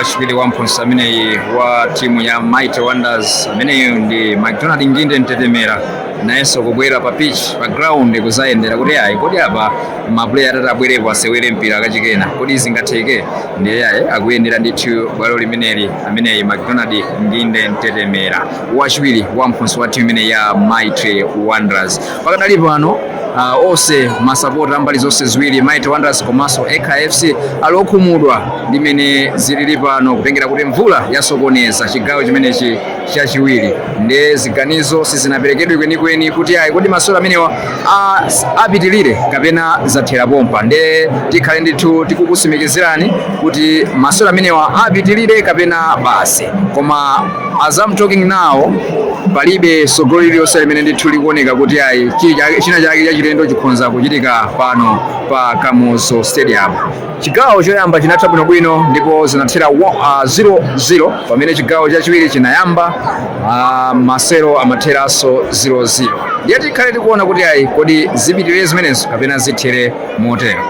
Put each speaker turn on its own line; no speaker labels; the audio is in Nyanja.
Wachiwiri wa mphunzitsi ameneyi wa timu ya Mighty Wanderers, ameneyu ndi McDonald Nginde Mtetemera, nayenso kubwera pa pitch, pa ground, kuzayendera kuti ayi, kodi apa ma player atati abwerepo asewere mpira kachikena, kodi zingatheke? Ndiye ayi, akuyendera ndithu bwalo limeneli ameneyi McDonald Nginde Mtetemera, wachiwiri wa mphunzitsi wa timu imene ya Mighty Wanderers. Pakadali pano onse masapota ambali zonse ziwiri, Mighty Wanderers komanso Ekhaya FC, ali okhumudwa ndi mene zilili pano, kutengera kuti mvula yasokoneza chigawo chimenechi chachiwiri. Ndiye ziganizo sizinaperekedwe kwenikweni kuti ayi, kodi masewero amenewa apitilire kapena zathera pompa. Ndiye tikhale ndithu tikukusimikizirani kuti masewero amenewa apitilire kapena basi. Koma as I'm talking now, palibe sogolo lililonse limene ndithu likuoneka kuti ayi, china chake chachilendo chikhonza kuchitika pano pa Kamuzu Stadium. Chigawo choyamba chinatha bwinobwino ndipo zinathera 0-0, pamene chigawo chachiwiri chinayamba, masewero amatheranso 0-0. Ndiye tikhale tikuona kuti ayi, kodi zipitirire zimenezo kapena zithere motero.